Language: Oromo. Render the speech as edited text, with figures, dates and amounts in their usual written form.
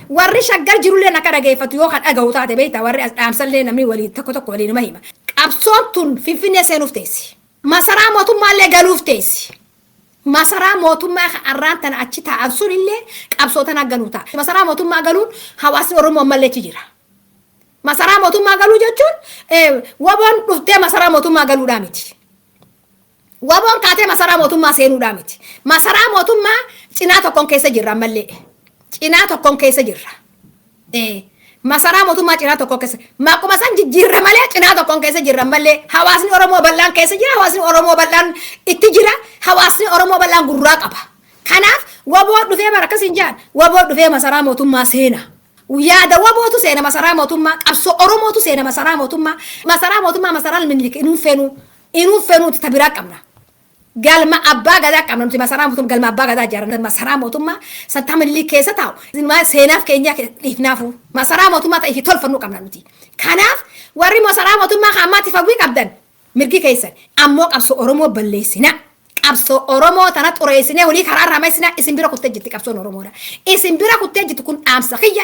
Warri Shaggar jirullee akka dhageeffatu yoo kan dhagahu taate, beektaa, warri as dhaamsallee namni waliin tokko tokko waliin nama hima. Qabsoon tun Finfinnee seenuuf teessi. Masaraa mootummaallee galuuf teessi. Masaraa mootummaa kan arraan tana achi taa'an sun illee qabsoo tana galuu ta'a. Masaraa mootummaa galuun hawaasni Oromoo ammallee achi jira. Masaraa mootummaa galuu jechuun WBOn dhuftee masaraa mootummaa galuudhaa miti. WBOn kaatee masaraa mootummaa seenuudhaa miti. Masaraa mootummaa cinaa tokkoon keessa jirra ammallee. Cinaa tokkoon keessa jirra. Masaraa mootummaa cinaa tokkoon keessa. Maquma san jijjiirra malee cinaa tokkoon keessa jirra ammallee. Hawaasni Oromoo bal'aan keessa jira. Hawaasni Oromoo bal'aan itti jira. Hawaasni Oromoo bal'aan gurraa qaba. Kanaaf WBOn dhufee bara akkas hin jaan. WBOn dhufee masaraa mootummaa seena. Yaada WBOtu seena masaraa mootummaa. Qabsoo Oromootu seena masaraa mootummaa. Masaraa mootummaa, masaraa Minilik inuun fenuu. Inuun fenuuti, ta biraa qabna. Galma abbaa gadaa qabna nuti. Masaraa mootummaa, galma abbaa gadaa ijaaran. Masaraa mootummaa santaa Minilik keessa taa'u seenaaf keenya dhiifnaafu masaraa mootummaa ta'e fi tolfannuu qabna nuti. Kanaaf warri masaraa mootummaa kan ammaatti fawwii qabdan mirgi keessan, ammoo qabsoo Oromoo balleessina. Qabsoo Oromoo tana xureessinee walii karaa irraa maysina. Isin bira kuttee jirti qabsoon Oromoodha. Isin bira kuttee jirti, kun dhaamsa kiyya.